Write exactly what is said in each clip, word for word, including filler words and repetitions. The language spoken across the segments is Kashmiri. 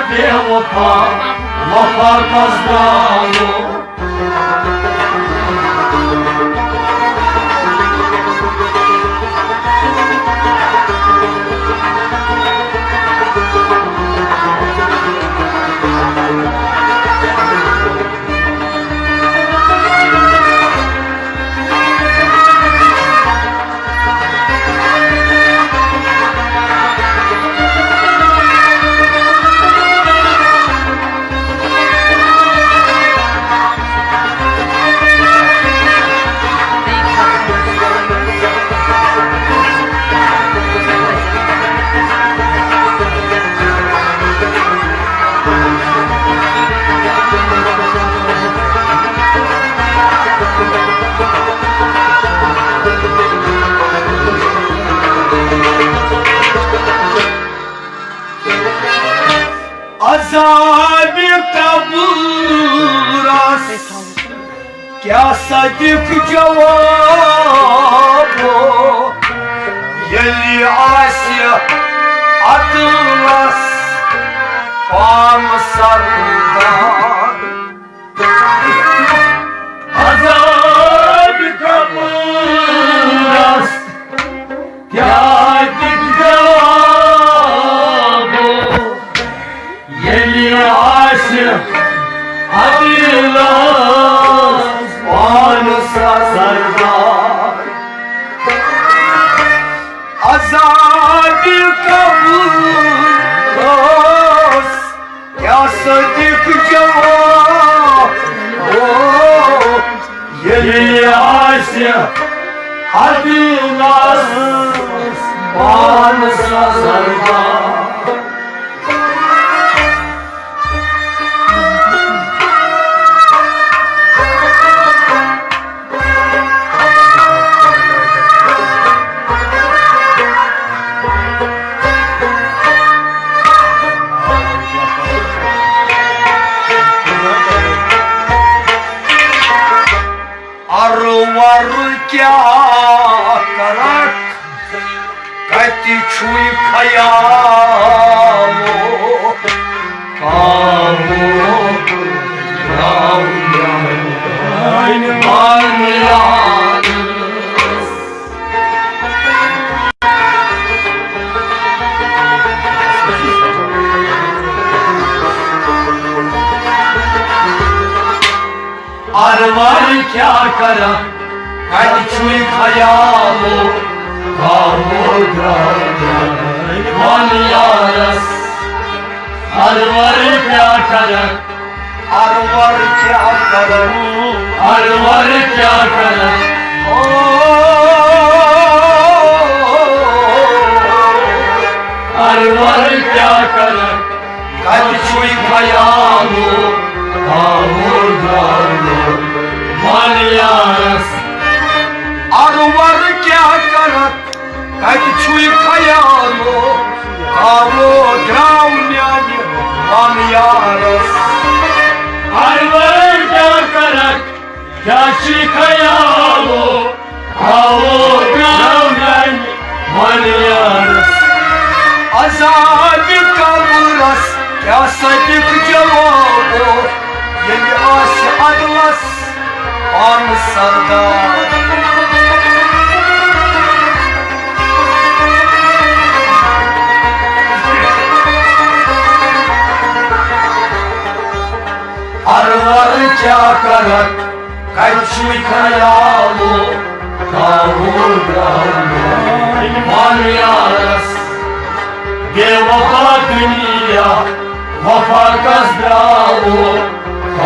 بے وفا، وفا کس درٛاو۔ عذابِ قبرس کیٛاہ صدق جواب، ییٚلہِ آسہِ عدلس پانہٕ سردار۔ عذابِ قبرس کیٛاہ دِکھ جواب، ییٚلہِ آسہِ عدلس پانہٕ سردار۔ عذابِ قبرس کیٛاہ صدق جواب، او، ییٚلہِ آسہِ عدلس پانہٕ سردار۔ ارور کیٛاہ کرکھ، کتہِ چھُے خیالو؟ کامو درٛاو میانہِ پنہٕ یادس۔ ارور کیٛاہ کرکھ، کتہِ چھُے خیالو؟ کامو درٛاو میانہِ پنہٕ یادس۔ ارور کیٛاہ کرکھ، ارور کیٛاہ کرکھ، ارور کیٛاہ کرکھ، او، ارور کیٛاہ کرکھ، کتہِ چھُے خیالو؟ آوُر درٛاو میانہِ یارس۔ ارور کیٛاہ کرکھ، کتہِ چھُے خیالو؟ آوُر درٛاو میانہِ پنہٕ یارس۔ ارور کیٛاہ کرکھ، کیٛاہ چھُے خیالو؟ آوُر درٛاو میانہِ پنہٕ یارس۔ عذابِ قبرس کیٛاہ صدق جوابو، ییٚلہِ آسہِ عدلس پانہٕ سردار۔ ارور کیٛاہ کرکھ، کتہِ چھُے خیالو؟ آوُر درٛاو میانہِ پنہٕ یارس۔ بے وفا دُنیا، وفا کس درٛاوو؟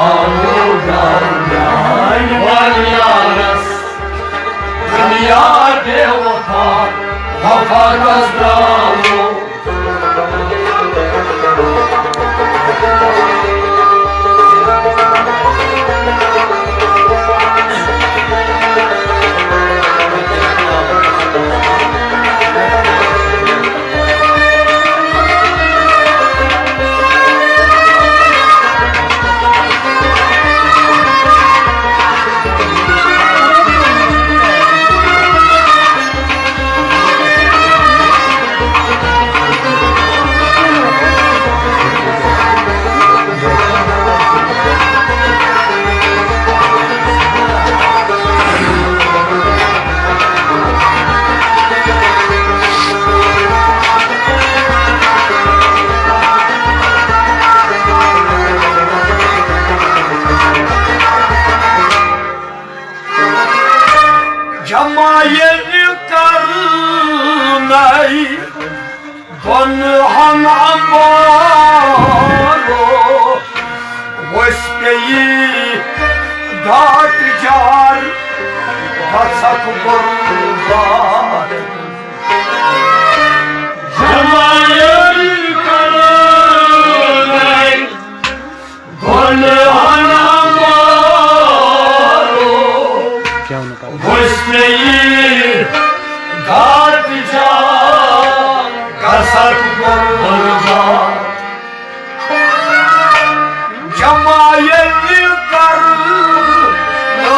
آوُر درٛاو میانہِ پنہٕ یارس۔ دُنیا بے وفا، وفا کس درٛاوو؟ عمارو وسطی گاٹ جار گژھکھ قربان۔ جمایل کرو گۄنہن عمارو وسطی گاٹ جار گژھکھ قربان۔ جمایل کرنٲے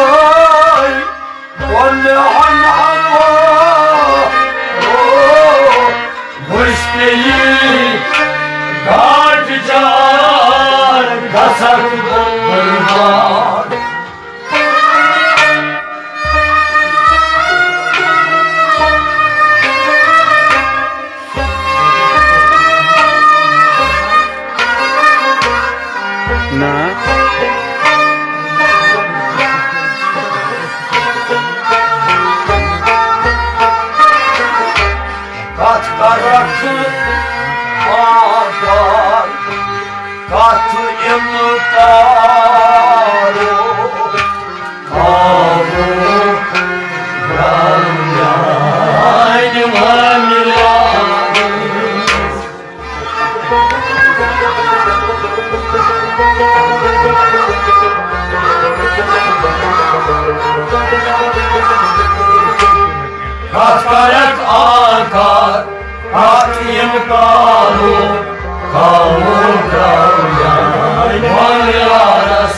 گۄنہن عمارو وسطی گاٹ جار گژھکھ قربان۔ نہ۔ کتھ کرکھ آدار، کتھ انکارو۔ کتھ کرکھ آدار، کتھ انکارو، کامو درٛاو جان وانیارس۔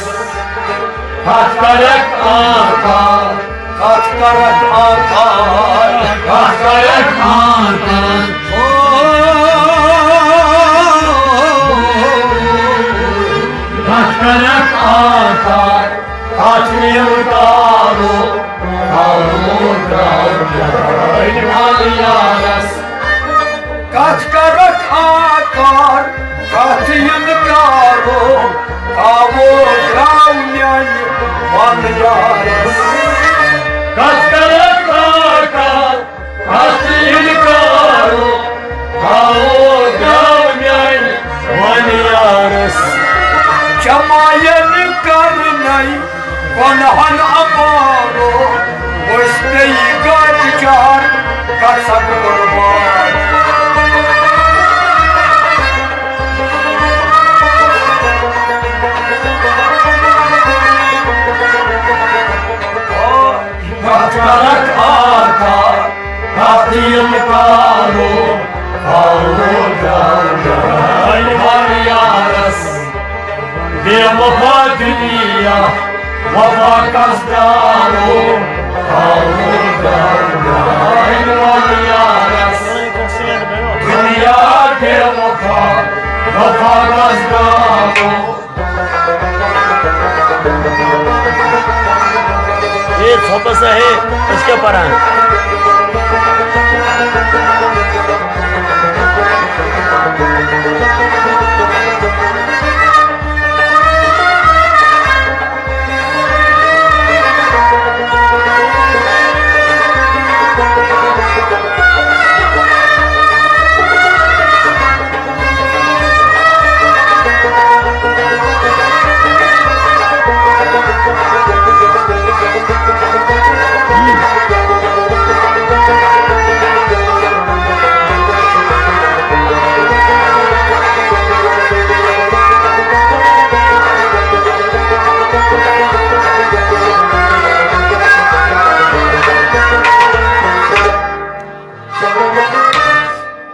کتھ کرکھ آدار، کتھ کرکھ آدار، کتھ کرکھ آدار۔ کتھ کرکھ آدار، کتھ انکارو، کامو درٛاو جان وانیارس۔ کتھ کرکھ آدار، کتھ انکارو، کامو درٛاو میانہِ وانیارس۔ کتھ کرکھ آدار، کتھ انکارو، کامو درٛاو میانہِ وانیارس۔ جمایل کرنٲے گۄنہن عمارو، وسطی گاٹ جار گژھکھ قربان۔ کتھ کرکھ آدار، کتھ انکارو، کامو درٛاو جان وانیارس۔ بے وفا دنیا، وفا قصدارو، کامو درٛاو جان وانیارس۔ دنیا بے وفا، وفا قصدارو۔ اے ژھۄپہٕ سا ہے، أسۍ کیٛاہ پران؟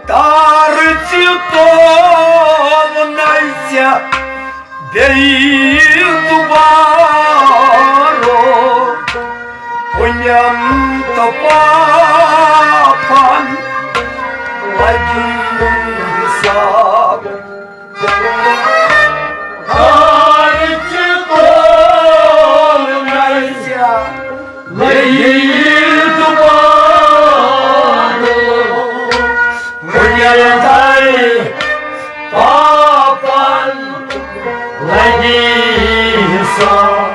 تارٕ تہِ تولنَے ژےٚ بیٚیہِ دُبارو، پُنٮ۪ن تہٕ پاپن لگی حساب۔ تارٕ تہِ تولنَے ژےٚ بیٚیہِ دُبارو، پُنٮ۪ن تہٕ پاپن لگی حساب۔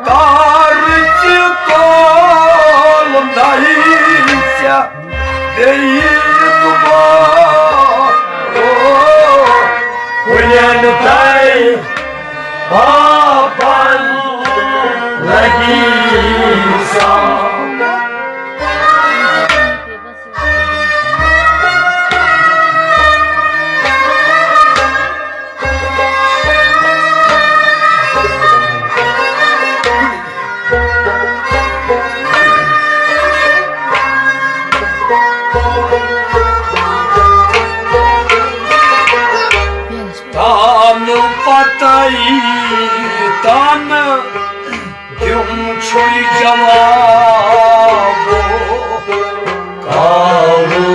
تارٕ تہِ تولنَے ژےٚ بیٚیہِ دُبارو۔ تانہٕ دیُن چھُے جواب۔ کالو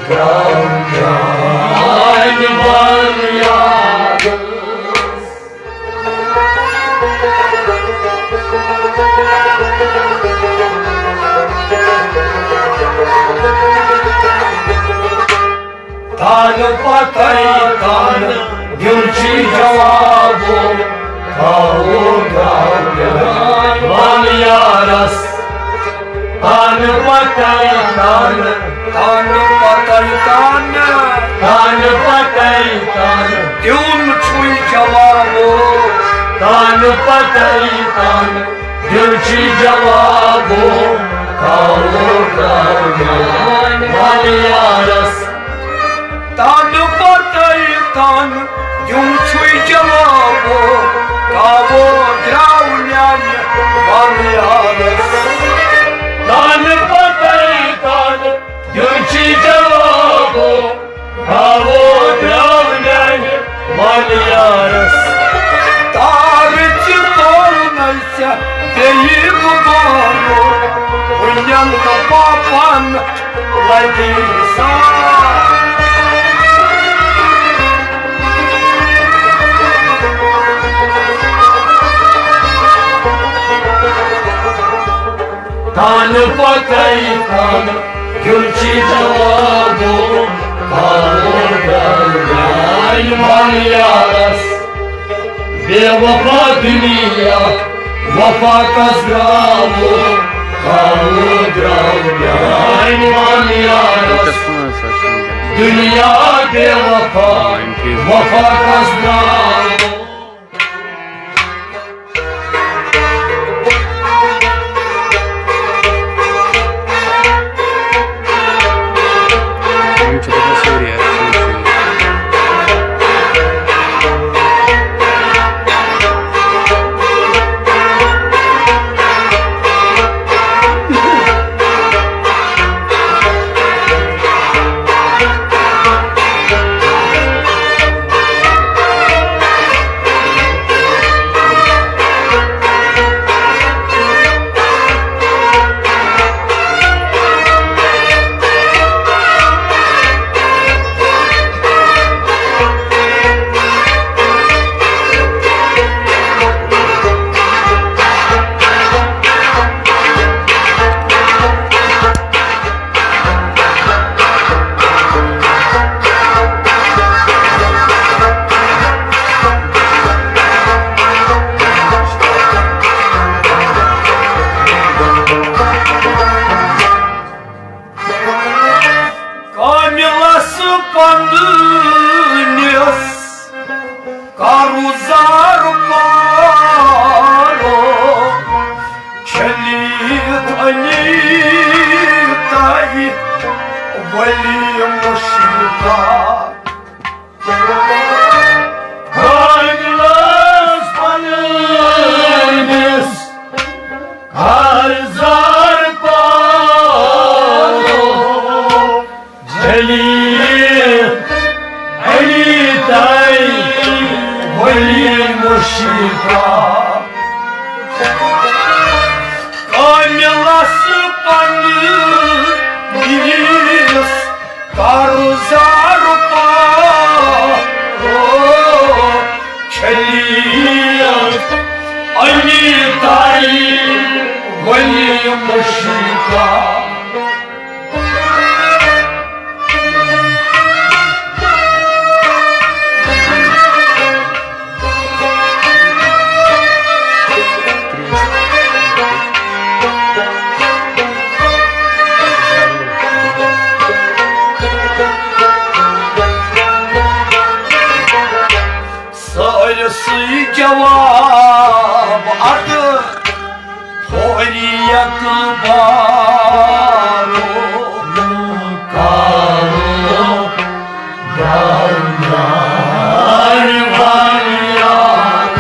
گرٛاو میانہِ بنیادس۔ تانہٕ پتے تانہٕ دیُن چھُے جواب۔ کالو گرٛاو میانہِ بنیادس۔ تانہٕ پتے تانہٕ، تانہٕ پتے تانہٕ، تانہٕ پتے تانہٕ دیُن چھُے جواب۔ تانہٕ پتے تانہٕ دیُن چھُے جواب۔ کالو گرٛاو میانہِ بنیادس۔ تانہٕ پتے تانہٕ دیُن چھُے جواب۔ کالو گرٛاو میانہِ بنیادس۔ تانہٕ پتے تانہٕ دیُن چھُے جواب۔ کالو گرٛاو میانہِ بنیادس۔ تارٕ تہِ تولنَے ژےٚ بیٚیہِ بہٕ بولو، ہُنٮ۪ن تہٕ پاپن لگی سار۔ تانہٕ پتے تانہٕ دیُن چھُے جواب۔ کالو گرٛاو میانہِ بنیادس۔ بے وفا دُنیا وفا کس گرٛاو۔ کالو گرٛاو میانہِ بنیادس۔ دُنیا بے وفا وفا کس گرٛاو۔ یِم چھِ دَپان سٲری اَسہِ چھُنہٕ چیٖز۔ کاملس پننِس کارُزار پارو، چھٔلِتھ أنی تۄہہِ ؤلی مُشرِکا۔ کاملس پننِس کارُزار پارو، جلیل علی تائی ولی مشرقہ۔ کاملس پننِس کارُزار پارو، جلیل علی تائی ولی مشرقہ۔ سٲرسٕے جواب اَتھ فوری اعتبارو۔ کارو درمیان واریات۔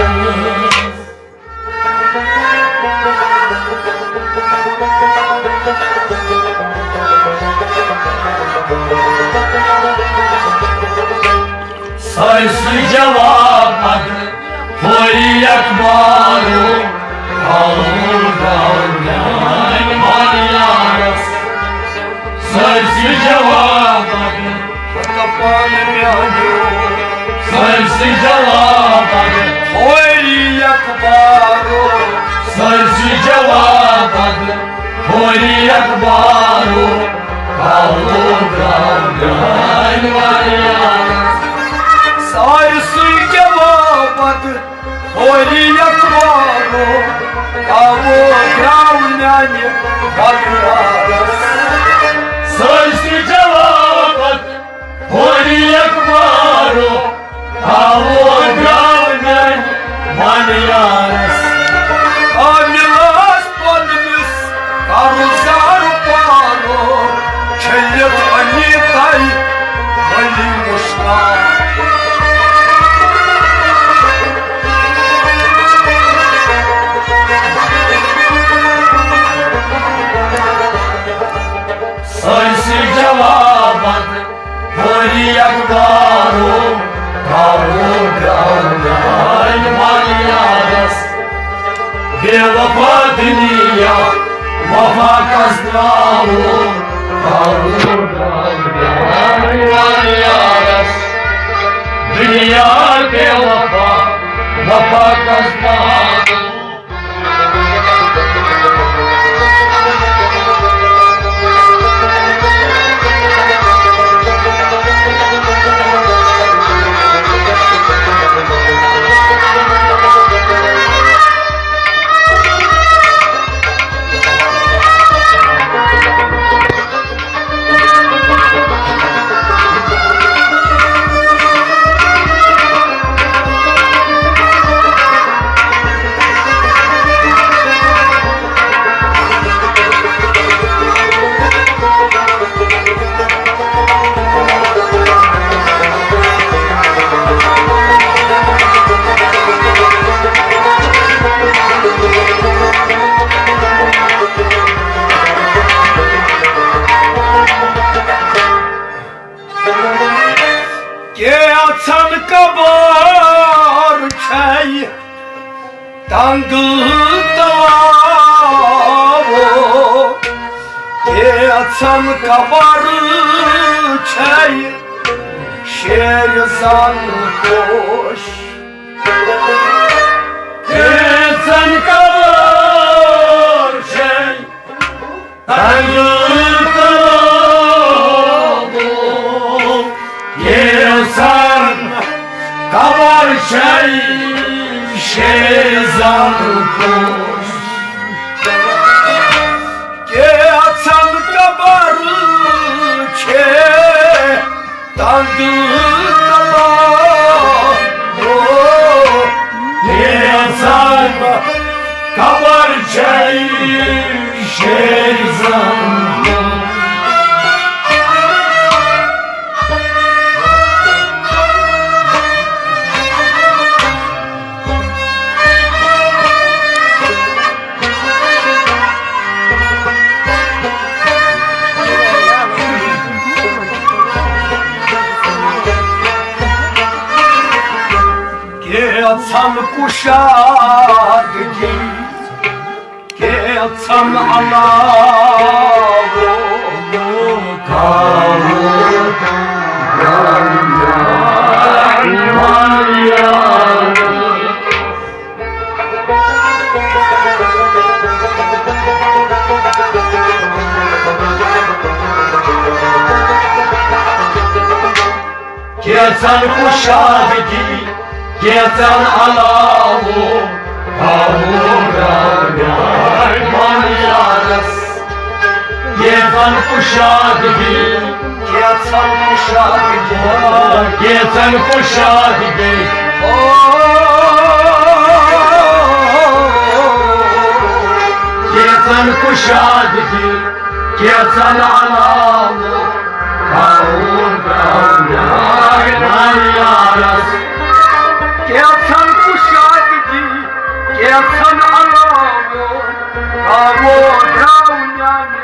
أسۍ جواب پتہٕ ہوری اخبارو، آوُر درٛاو میانہِ مانیارس۔ سٲرسٕے جواب پتہٕ، پتہٕ پانہٕ میانیو۔ سٲرسٕے جواب پتہٕ، ہوری اخبارو۔ سٲرسٕے جواب پتہٕ، ہوری اخبارو، آوُر درٛاو میانہِ مانیارس۔ سٲرسٕے جواب پتہٕ، ہوری اخبارو، آوُر درٛاو میانہِ مانیارس۔ سٲرسٕے جواب پتہٕ، ہوری اخبارو، آوُر درٛاو میانہِ مانیارس۔ عاملس پننِس قرضدار پارو، چھٔلِتھ أنی تۄہہِ ؤلی مُشتاق۔ سٲرسٕے جواب پتہٕ، ہوری اخبارو، آوُر درٛاو میانہِ مانیارس۔ بے وفا دُنیا، وفا کس درٛاو، آوُر درٛاو میانہِ مانیارس۔ دُنیا بے وفا، وفا کس درٛاو۔ کینٛژن قبر چھے تنگ تواو، کینٛژن قبر چھے شیر زن پوش۔ کینٛژن قبر چھے تنگ تواو، کینٛژن قبر چھے شیر زن پوش۔ کینٛژن قبر چھے تنگ تواو، کینٛژن قبر چھے شیر زن۔ کینٛژن کشادگی، کینٛژن علاوٕ۔ کینٛژن کشادگی، کینٛژن علاوٕ، آوُر درٛاو میانہِ مانیارس۔ کینٛژن کشادگی، کینٛژن کشادگی، کینٛژن کشادگی، کینٛژن کشادگی، کینٛژن علاوٕ، آوُر درٛاو میانہِ مانیارس۔ کینٛژن کشادگی، کینٛژن علاوٕ، آوُر درٛاو میانہِ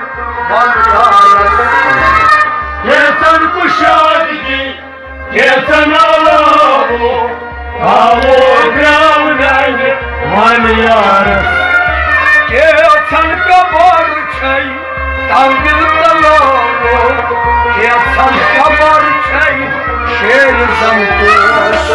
مانیارس۔ کینٛژن کشادگی، کینٛژن علاوٕ، وَن یارس، کیٛاہ ژھن قبر چھے تنگ تلاو، کیٛاہ ژھن قبر چھے شیر زن پوش۔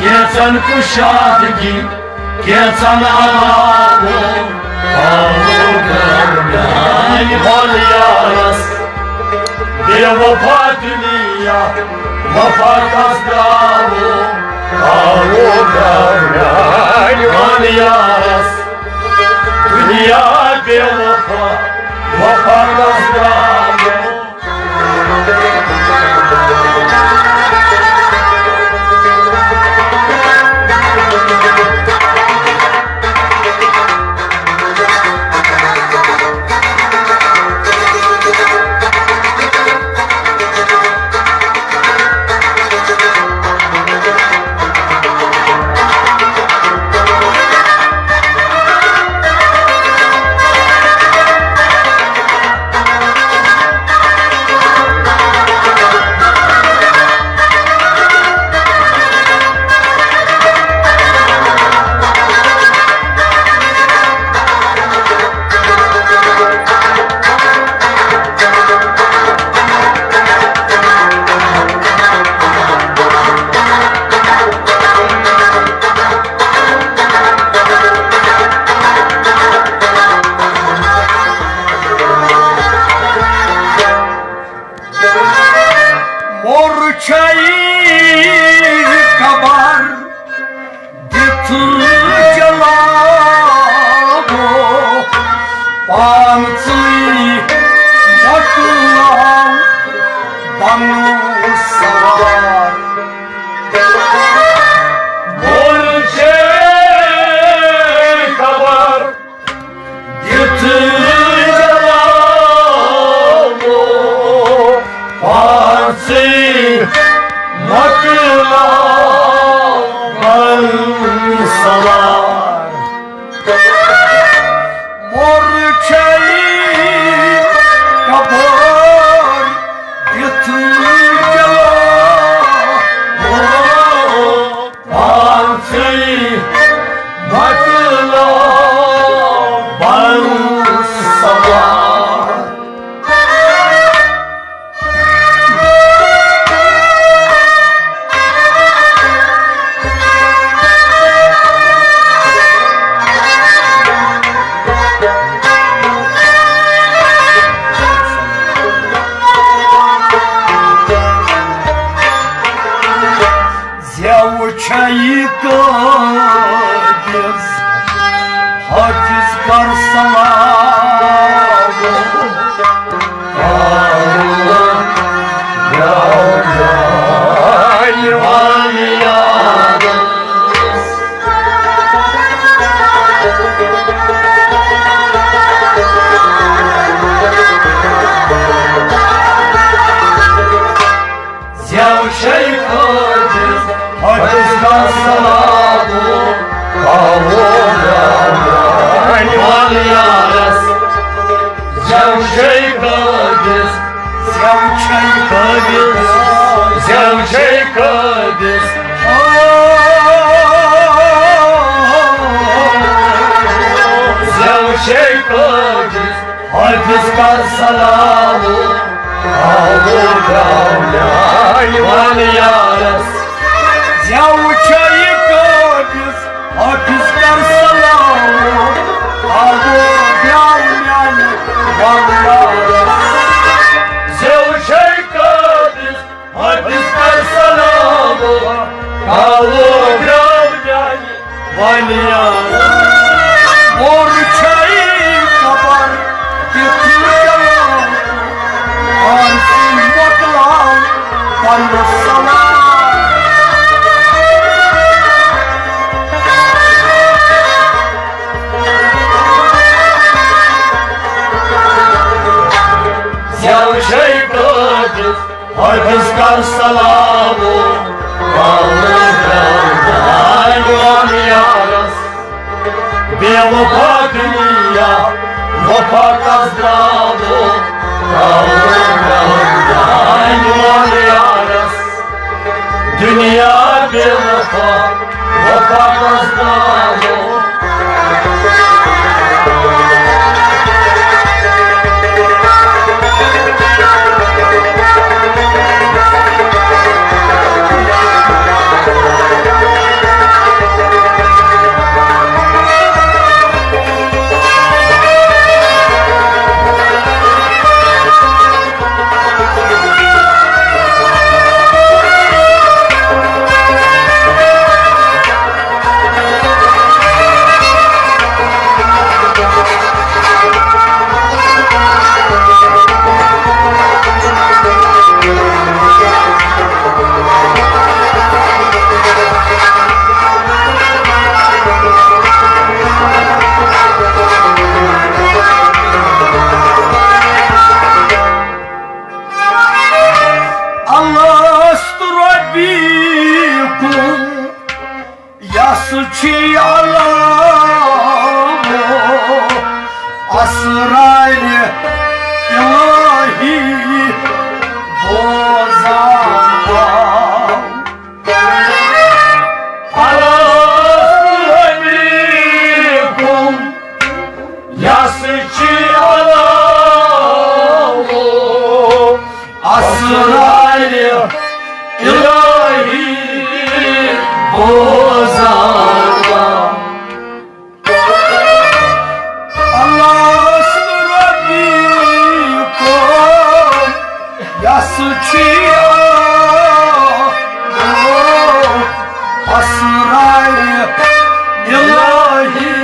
کیٛاہ ژھن کشادگی، کیٛاہ ژھن علاوٕ، آوُر میانہِ وَن یارس۔ بے وفا دُنیا، وفا کس درٛاوٕ، آوُر میانہِ وَن یارس۔ دُنیا بے وفا، وفا کس درٛاوٕ۔ مۄر چھے قبر دِتھ جلاوو، پانسٕے مۄکلاو بنو سوار۔ مۄر چھے قبر دِتھ جلاوو، پانسٕے مۄکلاو بنو سوار۔ مۄر چھے قبر دِتھ جلاوو، پانسٕے مۄکلاو بنو سوار۔ زٮ۪و چھے قٲدِس حٲفِظ کر سلام۔ زٮ۪و چھے قٲدِس حٲفِظ کر سلام، آوُر میانہِ وَن یارس۔ زٮ۪و چھے قٲدِس، زٮ۪و چھے قٲدِس، زٮ۪و چھے قٲدِس، زٮ۪و چھے قٲدِس۔ حٲفِظ کر سلام، آوُر میانہِ وَن یارس۔ زٮ۪و چھے قٲدِس، حٲفِظ کر سلام، آوُر میانہِ وَن یارس۔ زٮ۪و چھے قٲدِس، حٲفِظ کر سلام، آوُر میانہِ وَن یارس۔ مۄر چھے قبر دِتھ جلاوو، پانسٕے مۄکلاو بنو سوار۔ زٮ۪و چھے قٲدِس، حٲفِظ کر سلام، آوُر میانہِ وَن یارس۔ بے وفا دُنیا، وفا کس درٛاوو، دنیا بے وفا، وفا کس ناوو۔ الست ربیکم، یس چھی علامو اسرار الہی بوزان۔ الست ربیکم، یس چھی علامو اسرار الہی بوزان۔ الست ربیکم، یس چھی اسرار الہی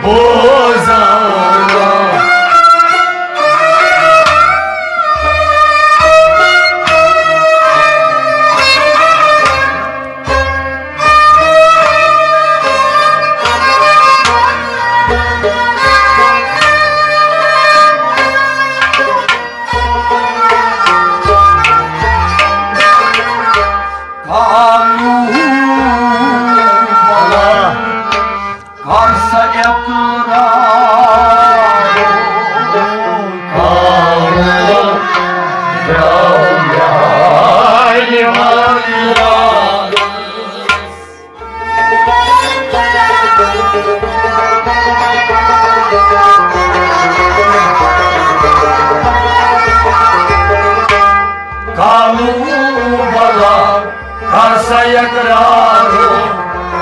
بوزان۔ قالوا بلى، کر سا اقرار۔ قالوا بلى، قالوا بلى، کر سا اقرار،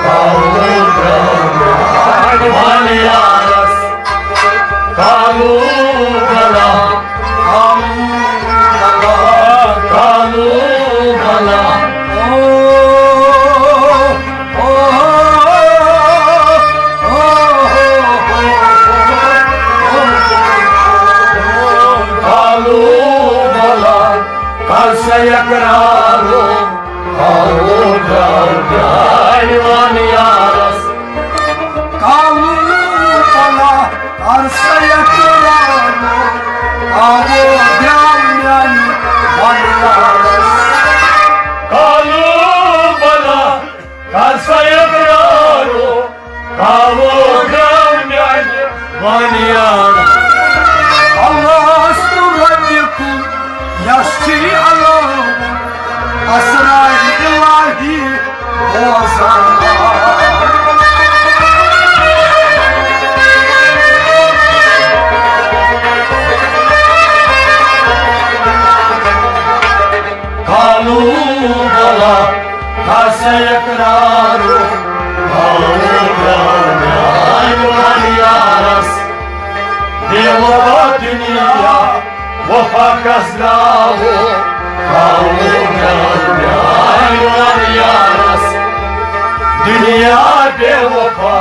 قالوا بلى، وَنْ يَا رَسُولَ، قالوا بلى، قالوا بلى، قالوا بلى۔ قالوا بلى، کر سا اقرار، قالوا بلى، وَنْ يَا رَسُولَ۔ قالوا بلى، کر سا اقرار، قالوا بلى، وَنْ يَا رَسُولَ۔ قالوا بلى، کر سا اقرار، قالوا بلى، وَنْ يَا رَسُولَ۔ الست ربیکم، یس چھی علامو اسرار الہی بوزان۔ قالوا بلى، کر سا اقرار، قالوا بلى، وَنْ يَا رَسُولَ۔ بے وفا دنیا، وفا کس ناوو، قالوا بلى، وَنْ يَا رَسُولَ۔ دنیا بے وفا،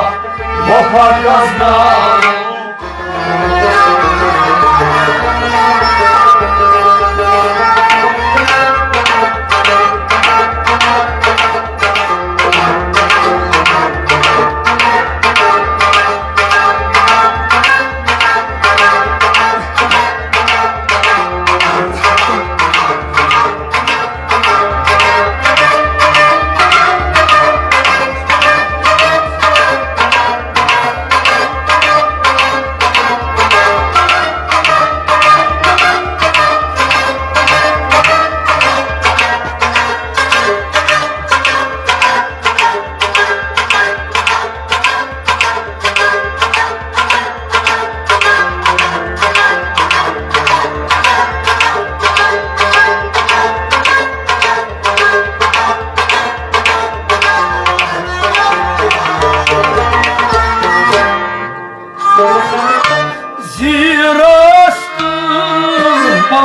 وفا کس ناوو۔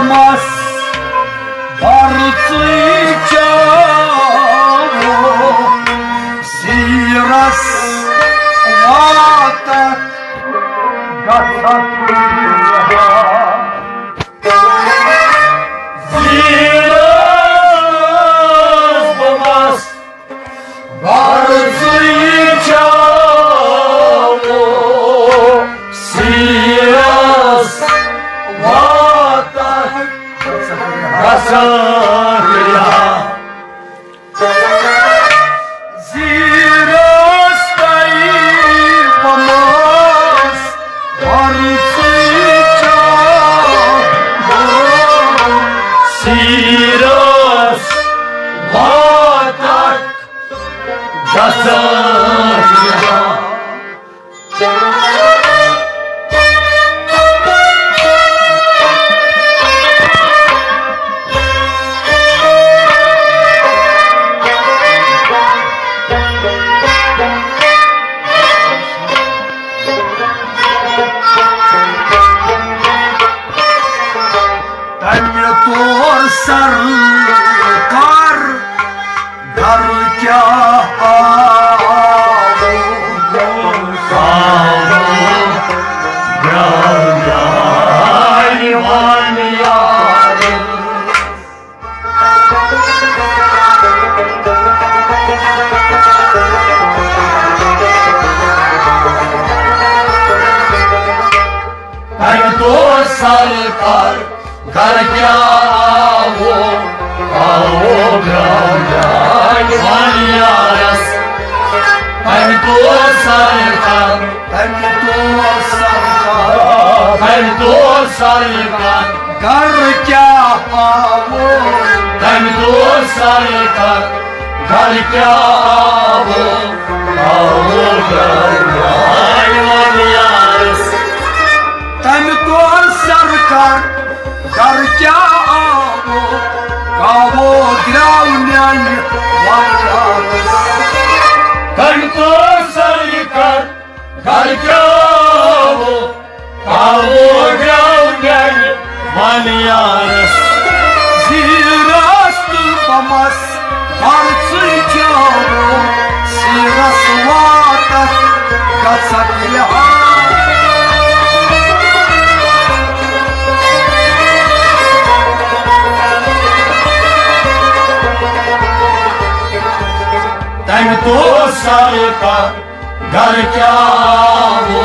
مس پرژٕے چاوو سیٖرس واتکھ گژھکھ زیٖرس بہٕ مس پرژٕے چاوو سیٖرس واتکھ گژھکھ زیٖرس تَے بمس پرژٕے چاوو سیٖرس واتکھ گژھکھ تمہِ طور سرکار گھر کیا آو، آو، آو، آو، آو، یار۔ تمہِ طور سرکار گھر کیا آو، آو گراو جان ون یارس۔ تمہِ طور سرکار، تمہِ طور سرکار، تمہِ طور سرکار گھر کیا آو، تمہِ طور سرکار گھر کیا آو، آو گھر یارس۔ تمہِ طور سرکار گھر کیا آو، کاوو گراو نیانہِ وارس۔ تمہِ طور سرکار گھر کیا آو، کاوو گراو نیانہِ ون یارس۔ زیٖرس تہٕ بمس پرژٕے چاوو، سیٖرس واتکھ گژھکھ لحاظ۔ تمہِ طور سرکار گھر کیا آو،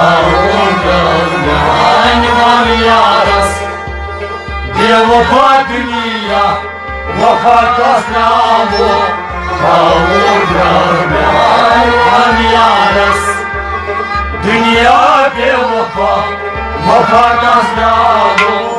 آو گھر میانہِ ون یارس۔ بے وفا دنیا وفا کس ناوو، آو گھر میانہِ ون یارس۔ دنیا بے وفا وفا کس ناوو۔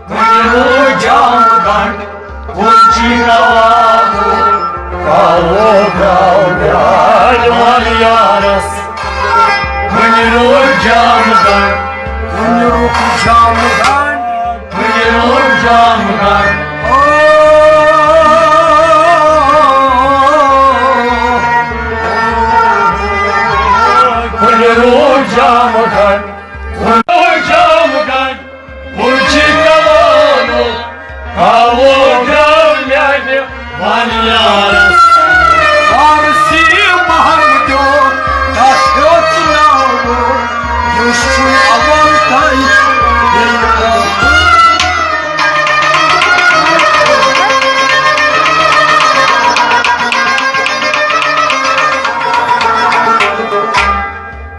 وُنہِ روٗد جام گنٛڈ، وُنہِ چھُے روانہٕ۔ کاوو درٛاو میٛانہِ وَن یارس۔ وُنہِ روٗد جام گنٛڈ، وُنہِ روٗد جام گنٛڈ، وُنہِ روٗد جام گنٛڈ۔ او، وُنہِ روٗد جام گنٛڈ، وُنہِ روٗد جام گنٛڈ۔ وُچھ کمالو، کاوو درٛاو میٛانہِ وَن یارس۔ فارسی محمدیو، تَس ہیوٚت ناوو، یُس چھُ اول تۄہہِ ییٚلہِ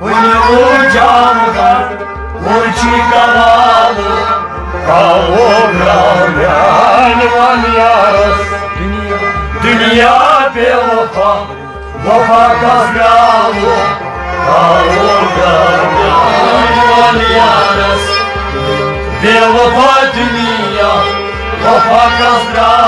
وُنہِ اوس جام گنٛڈ، وُنہِ چھُے کمال، کاوو درٛاو میٛانہِ وَن یارس۔ دُنیا بے وفا، وفا کس درٛاو، کاوو درٛاو میٛانہِ وَن یارس۔ بے وفا دُنیا، وفا کس درٛاو۔